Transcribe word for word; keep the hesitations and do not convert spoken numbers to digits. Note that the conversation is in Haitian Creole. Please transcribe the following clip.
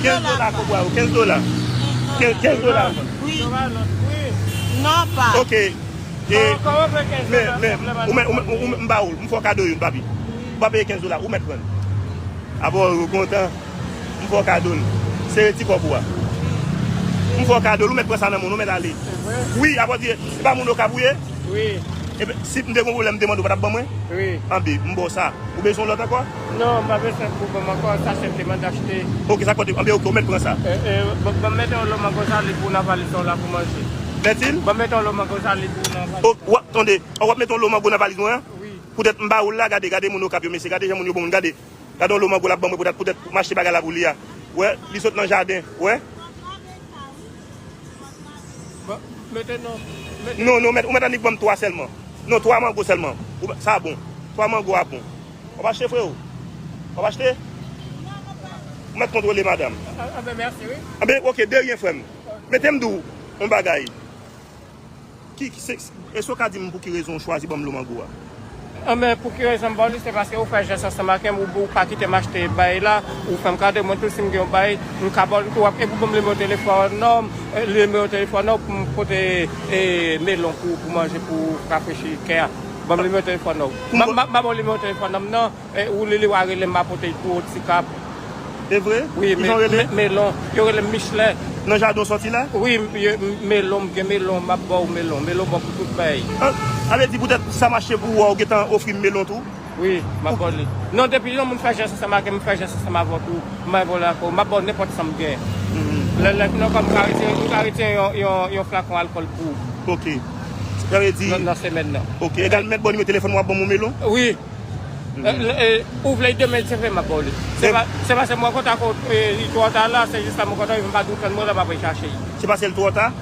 Kenz dola kobra yo, kenz dola. Kenz, kenz dola. Wi. Non, pa. Ok. E, men, men, ou mèt, ou mèt, ou mèt, m ba ou l, m fè w kado youn, papi. Ou pa peye kenz dola, ou mèt pran l. Apre ou kontan, m fè w kado l. Sere ti kòb ou a. M fè w kado l, ou mèt pran sa nan men w, ou mèt ale. Wi, apre di, se pa moun Okap ou ye? Wi. Ebyen, si m te gen yon pwoblèm, m te mande w, ou pa t ap ban mwen? Wi. Anben, m ba w sa. Ou bezwen yon lòt ankò? Non, m pa bezwen pou ban m ankò, sa sèlman te mande achte. Ok, sa k pòte, anben, ok, ou mèt pran sa. E, e, ban, ban m mete yon lo mango sale pou nan valiz ou la pou manje. Mèt il? Ban m mete yon lo mango sale pou nan valiz. O, w ap, tande, w ap mete yon lo mango nan valiz mwen an? Wi. Poutèt m ba ou l la, gade, gade moun Okap yo, mesye, gade jan moun yo bon moun, gade. Gade yon lo mango l ap ban mwen poutèt, poutèt m achte bagay la pou li a. Wè, li sot nan jaden, wè. Bon, mete non, mete. Non, non, mèt, ou mèt annik ban m twa sèlman. Non, twa mango sèlman. Ou, sa bon. Twa mango a bon. W ap achte, freo? W ap achte? Ou mèt kontwole, madanm. A, a, ben, mèsi, wi. Anben, ok, de ryen, frè m. Mete m di w yon bagay. Ki, ki, se, èske w ka di m pou ki rezon w chwazi ban m lo mango a? Anben, pou ki rezon m ba w li, se paske ou fè jès ansanm ak m, ou, ou pa kite m achte bay la, ou fè m kado, mwen tou si m gen yon bay, m ka ba w li tou, epi ou ban m nimewo telefòn nan, e, nimewo telefòn nan pou m pote, e, melon pou, pou manje, pou rafrechi kè a. Ban m nimewo telefòn nan. M a, m a, m a ba w nimewo telefòn nan, non. E, ou li li w a rele m, m a pote l pou ou, Ti Kap. E vre? Wi, kijan w rele? Melon. Yo rele m Michelin. Nan jaden w sòti la? Wi, m, yo, m, melon, m gen melon, m ap ba w melon. Melon bon pou tout bagay. An, sa vle di poutèt sa mache pou ou a, ou gentan ofri m melon tou? Wi, m ap ba w li. Non, depi yon moun fè jès ansanm ak m, m fè jès ansanm avè w tou. M ap ba w li ankò. M ap ba w nenpòt sa m gen. Mhm. Lè, lè, non, kòm m ka retire, m ka retire yon, yon, yon flakon alkòl pou ou. Ok. Sa vle di. Nan, nan semèn nan. Ok. Egal, mèt ba w nimewo telefòn, w ap ban m yon melon? Wi. Mhm. E, e, ou vle demen, se vre, m ap ba w li. Se pa, se pa se mwen kontak ou, e, li twò ta la, se jis la mwen kontak ou, m pa di w tann mwen la, m ap al chache l. Se paske l twò ta?